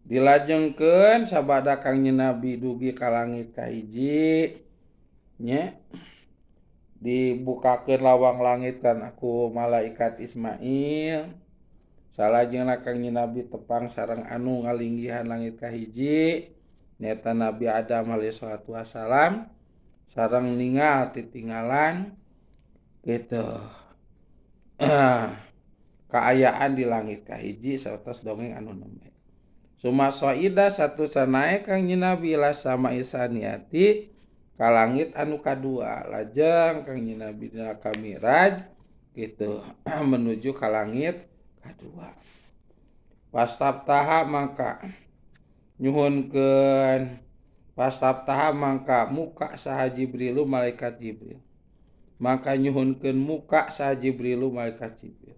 Dilajengkeun sabada Kangjeng Nabi dugi ka langit kahiji nya dibukakeun lawang langit kan ku malaikat Ismail. Salajengna Kangjeng Nabi tepang sareng anu ngalinggihan langit kahiji nyaeta Nabi Adam alaihi salatu wassalam sareng ningal titinggalan gitu. Kaayaan di langit kahiji satos dongeng anu nembe. Suma soida satu sanae Kangjeng Nabi la sama isaniati ka langit anu kadua lajeng Kangjeng Nabi dina kamiraj gitu menuju ka langit kadua. Pastaftaha mangka nyuhunkeun pastaftaha mangka muka saha Jibrilu malaikat Jibril. Mangka nyuhunkeun muka saha Jibrilu malaikat Jibril.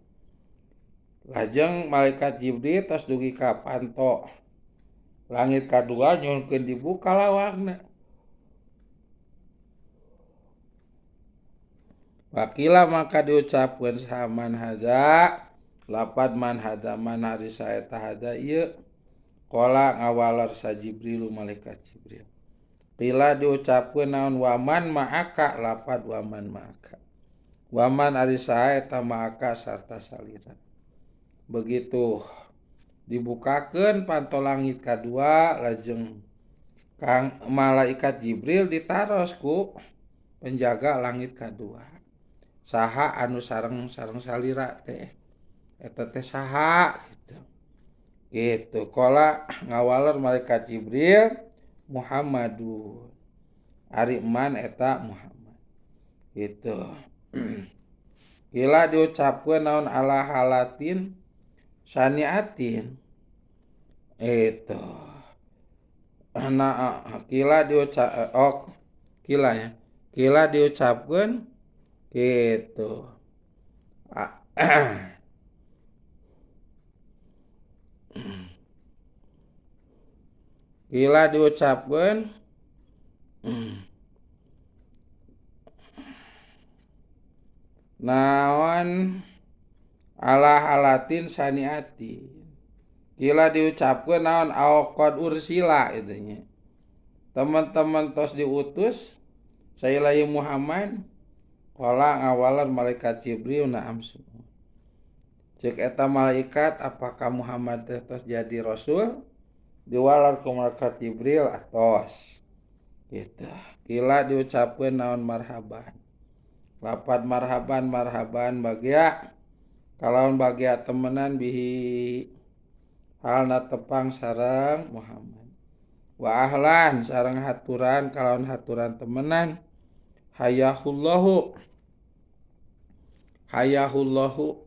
Lajeng malaikat Jibril tos dugi ka panto langit kadua nyuhunkeun dibuka lawangna. Wakila maka diucapkeun saha man hadza lapad man hadza man hari saeta hadza ieu qala ngawaler sa Jibrilu malaikat Jibril. Qila diucapkeun naon waman ma'aka lapad waman ma'aka. Waman ari saha eta ma'aka sarta salira. Begitu dibukakeun panto langit kadua lajeng Kang malaikat Jibril ditaros ku penjaga langit kadua. Saha anu sareng-sareng salira teh eta teh saha gitu. Gitu qala ngawaler malaikat Jibril Muhammadun ari man eta Muhammad gitu. Gila diucapkeun naon ala halatin saniatin itu nah kila diucap oh kila ya kila diucapkeun gitu. Kila diucapkeun naon ala halatin saniati. Kila diucapkeun naon awqad ursila itu nya. Teman-teman tos diutus sailai Muhammad qala ngawalan malaikat Jibril na'am. Cek eta malaikat apakah Muhammad teh tos jadi rasul? Diwalar ku malaikat Jibril atos. Gitu. Kila diucapkeun naon marhaban. Lapad marhaban marhaban bagia kalawan bagia temenan bihi halna tepang sareng Muhammad. Wa ahlan sareng haturan kalawan haturan temenan hayahullahu hayahullahu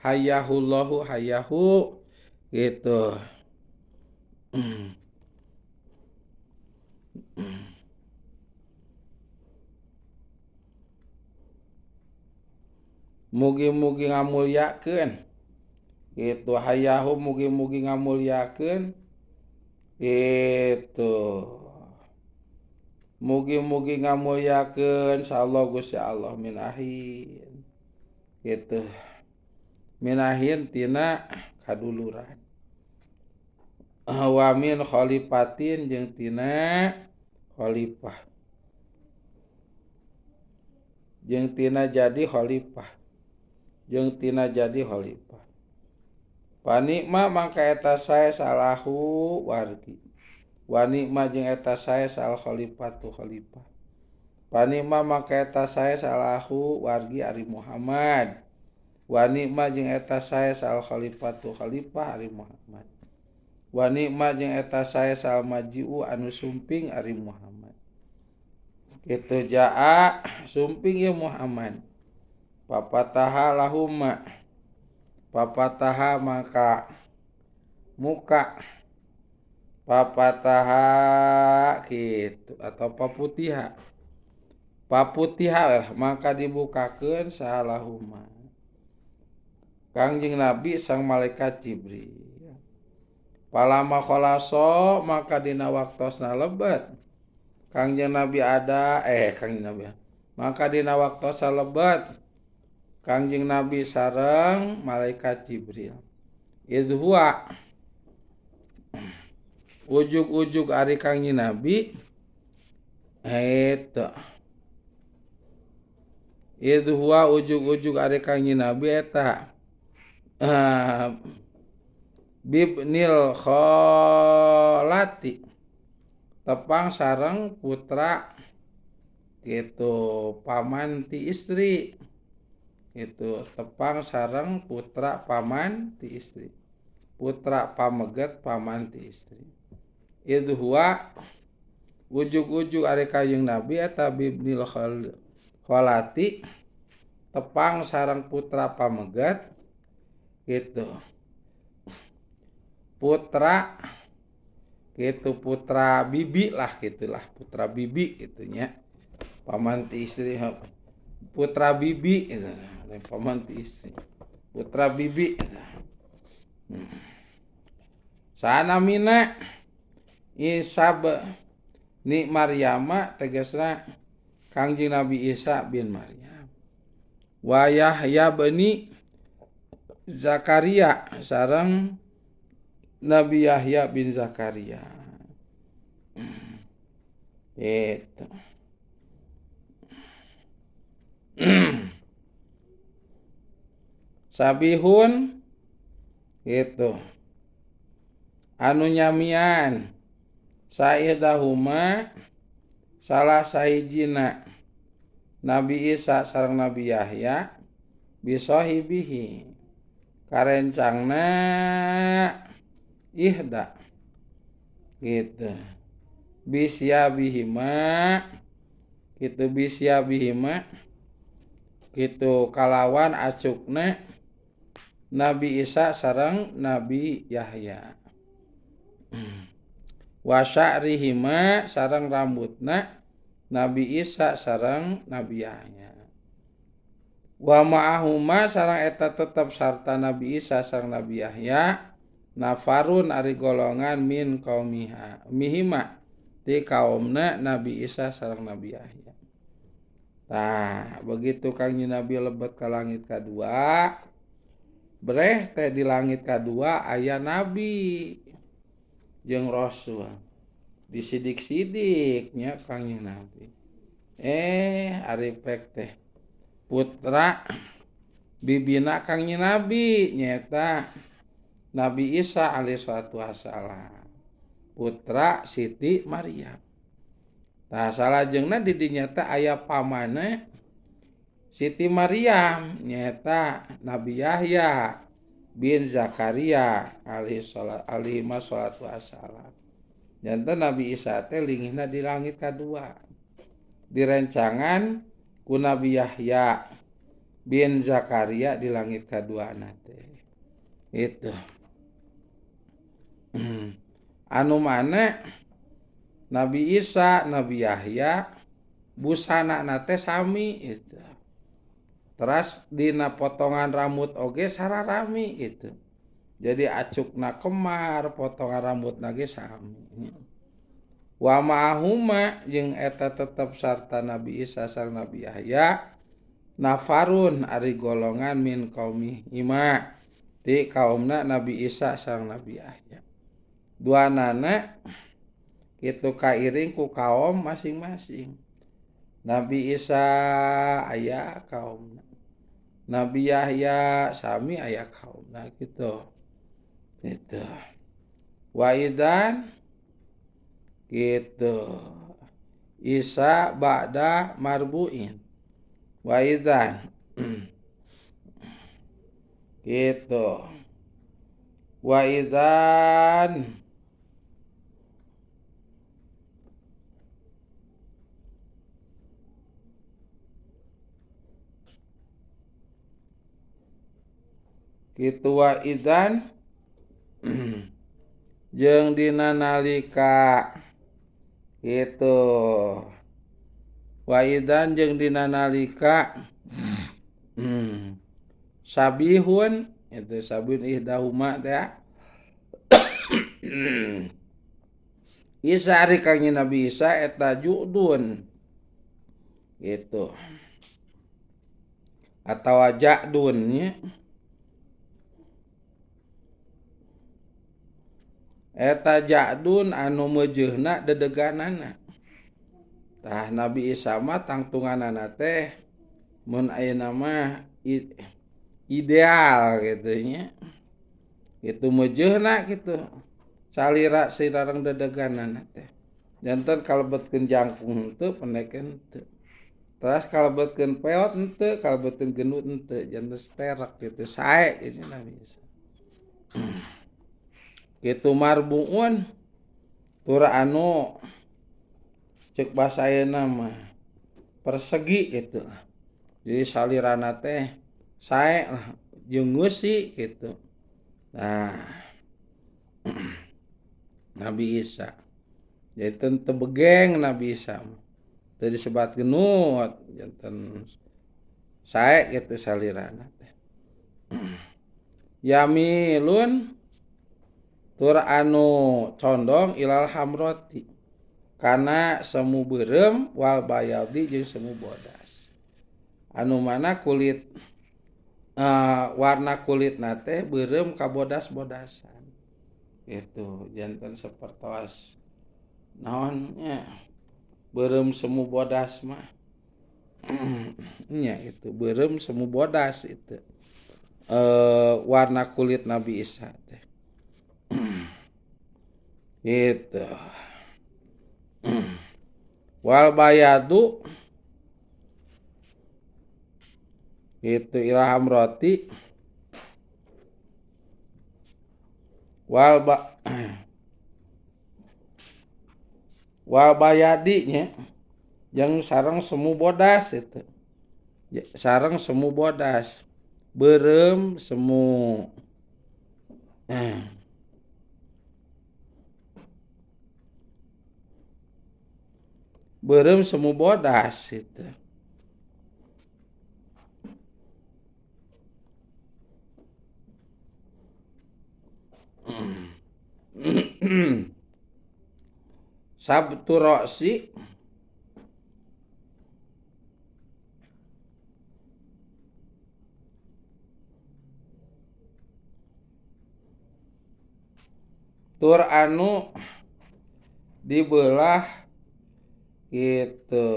hayahullahu hayahu gitu. Mugi-mugi ngamulyakeun gitu hayahu mugi-mugi ngamulyakeun gitu. Mugi-mugi ngamulyakeun insyaallah Gusti Allah minahin gitu. Minahin tina kaduluran. Wa min khalifatin jeung tina khalifah. Jeung tina jadi khalifah. Jeung tina jadi khalifah. Panikma mangka eta sae salahu wargi. Wanikma jeung eta sae sal khalifatu khalifah. Panikma mangka eta sae salahu wargi ari Muhammad. Wanikma jeung eta sae sal khalifatu khalifah ari Muhammad. Wanikma jeung eta sae sal maji'u anu sumping ari Muhammad. Kitu jaa sumping ieu Muhammad. Papataha lahuma. Papataha maka muka. Papataha gitu atau paputiha. Paputiha maka dibukakeun saha lahuma. Kangjeng Nabi sang malaikat Jibril. Palama kholaso maka dina waktosna lebet. Kangjeng Nabi ada Kangjeng Nabi. Maka dina waktosna lebet Kangjeng Nabi sareng malaikat Jibril. Idh huwa Ujug-ujug ari Kangjeng Nabi eta idh huwa ujug-ujug ari Kangjeng Nabi eta bibnil kholati tepang sareng putra gitu paman ti istri itu tepang sareng putra paman ti istri putra pameget paman ti istri idh huwa ujug-ujug ari Kangjeng Nabi eta bibnil kholati tepang sareng putra pameget gitu putra gitu putra bibi lah gitulah putra bibi gitunya paman ti istri putra bibi gitu paman ti istri putra bibi gitu. Sana mina Isa ni Maryama tegasna Kangjeng Nabi Isa bin Maryam wa Yahya bani Zakaria sareng Nabi Yahya bin Zakaria itu. Sabihun itu anu nyamian saidahuma salah sahijina Nabi Isa sareng Nabi Yahya bisahibihi karencangna ihda gitu bisyabihima gitu bisyabihima gitu kalawan acukna Nabi Isa sareng Nabi Yahya wa sya'rihima sareng rambutna Nabi Isa sareng Nabi Yahya wa ma'ahuma sareng eta tetep sarta Nabi Isa sareng Nabi Yahya nafarun ari golongan min kaumiha mihima ti kaumna Nabi Isa sareng Nabi Yahya. Tah begitu Kangjeng Nabi lebet ka langit kadua breh teh di langit kadua aya nabi jeung rasul disidik-sidik nya Kangjeng Nabi ari pek teh putra bibina Kangjeng Nabi nyaeta Nabi Isa alaihi salatu wassalam putra Siti Maryam. Tah salajengna di dinya teh aya pamane Siti Maryam nyaeta Nabi Yahya bin Zakaria alaihi salatu wassalam. Janten Nabi Isa teh linggihna di langit kadua direncangan ku Nabi Yahya bin Zakaria di langit kadua na teh itu. Anu mana Nabi Isa, Nabi Yahya busana na teh sami itu. Teras dina potongan rambut oge sararami gitu. Jadi acukna kemar, potongan rambutna ge sami. Wa ma'ahuma jeung eta tetep sarta Nabi Isa sareng Nabi Yahya nafarun ari golongan min kaumihima ti kaumna Nabi Isa sareng Nabi Yahya. Duanana kitu kairing ku kaum masing-masing. Nabi Isa aya kaumna, Nabi Yahya sami aya kaumna gitu. Gitu. Wa idan gitu. Isa ba'da marbu'in. Wa idan gitu. Wa idan kitu wa idan jeung dina nalika gitu wa idan jeung dina nalika sabihun itu sabihun ihdahuma teh Isa ari Kangjeng Nabi Isa eta judun gitu atawa jadun nya. Eta jadun anu meujeuhna dedeganana. Tah Nabi Isa mah tangtunganana teh mun ayeuna mah ideal gitu nya. Itu meujeuhna kitu. Salira sirareng dedeganana teh. Janten kalebetkeun jangkung henteu pendek henteu. Teras kalebetkeun peot henteu, kalebetkeun gendut henteu, janten sterek kitu sae gitu Nabi Isa. Kitu marbuun tur anu cek bahasa ayeuna mah persegi gitu. Jadi salirana teh sae lah jeung ngeusi gitu. Nah, Nabi Isa. Janten teu begeng Nabi Isa mah. Teu disebat genut, janten sae gitu salirana teh. Yamilun tur anu condong ilal hamroti kana semu beureum wal bayadi jeung semu bodas. Anu mana kulit warna kulitna teh beureum ka bodas-bodasan. Gitu, janten sapertos naon nya beureum semu bodas mah. Nya itu beureum semu bodas itu. Warna kulit Nabi Isa teh. Gitu. Wal bayadu itu ilham roti wal ba wal bayadi nya jeung sareng semu bodas itu. Sareng semu bodas beureum semu beureum semu bodas itu. Sabtu roksi tur anu dibelah gitu.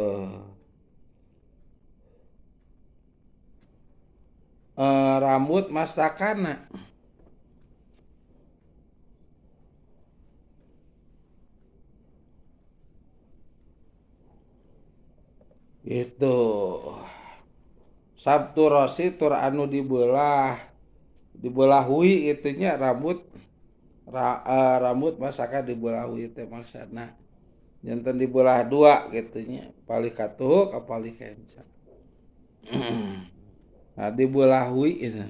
Rambut mastakana. Gitu. Sabtu rosi tur anu dibelah dibelahui itunya rambut rambut masaka dibelahui teh maksudna. Janten dibelah dua gitunya, palih katuhuk apalih kenca. Nah, dibelahui itu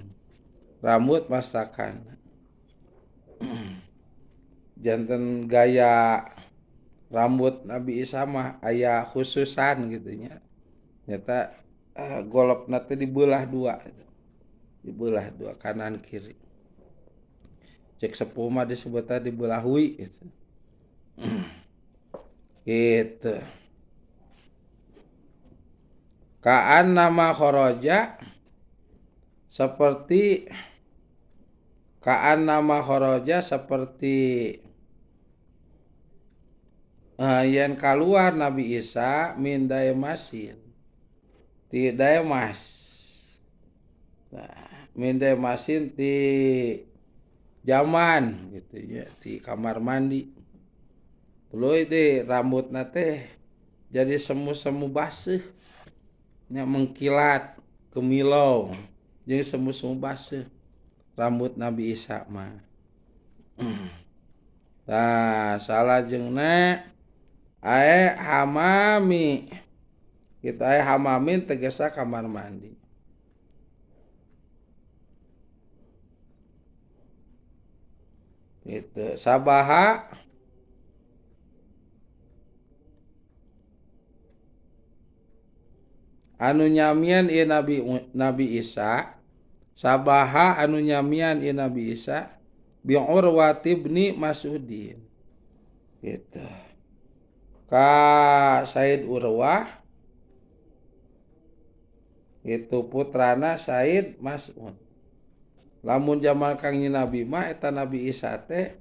rambut masakan. Janten gaya rambut Nabi Isa mah aya khususan gitunya. Nyata golopna teh dibelah dua. Dibelah dua kanan kiri. Cek sepuh mah disebutna dibelahui gitu. Gitu. Kaan nama khoroja seperti kaan nama khoroja seperti yen kaluar Nabi Isa min daimasin ti daimas. Nah, min daimasin ti jaman gitu ya, ti kamar mandi. Tuluy deh rambutna teh jadi semu-semu baseuh nya mengkilat kemilau jeung semu-semu baseuh rambut Nabi Isa mah. Tah salajengna ae hamami kita ae hamamin tegesa kamar mandi. Gitu sabaha anu nyamian ieu Nabi Isa sabaha anu nyamian ieu Nabi Isa bi Urwati bin Mas'udin gitu ka Said Urwah itu putrana Said Mas'ud. Lamun zaman Kangjeng Nabi mah eta Nabi Isa teh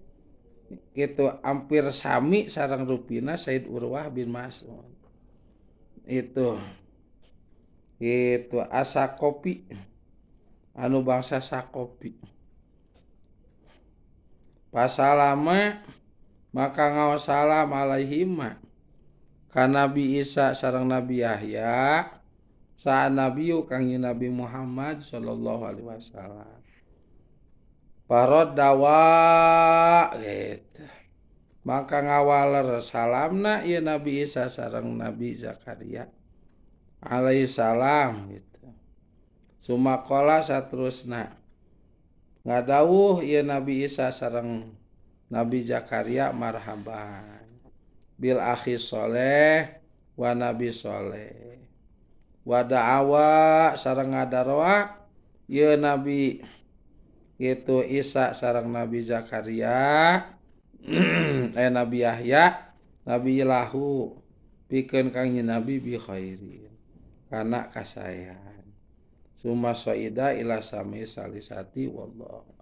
Gitu hampir sami sareng rupina Said Urwah bin Mas'ud. Itu asa kopi anu bangsa sakopi. Pasalama maka ngaos salam alaihima ka Nabi Isa sareng Nabi Yahya saha nabiyu kangjeng Nabi Muhammad sallallahu alaihi wasallam. Parod dawa gitu. Maka ngawaler salamna ieu Nabi Isa sareng Nabi Zakaria alaihi salam gitu. Sumakola saterusna ngadawuh ieu Nabi Isa sareng Nabi Zakaria marhaban bil akhi soleh wa nabi soleh wa da'awa sareng ngadaroa ieu Nabi itu Isa sareng Nabi Zakaria Nabi Yahya Nabi lahu pikeun kangjeng Nabi bi khairin kana kasayan summa saida ila sami salisati wallah.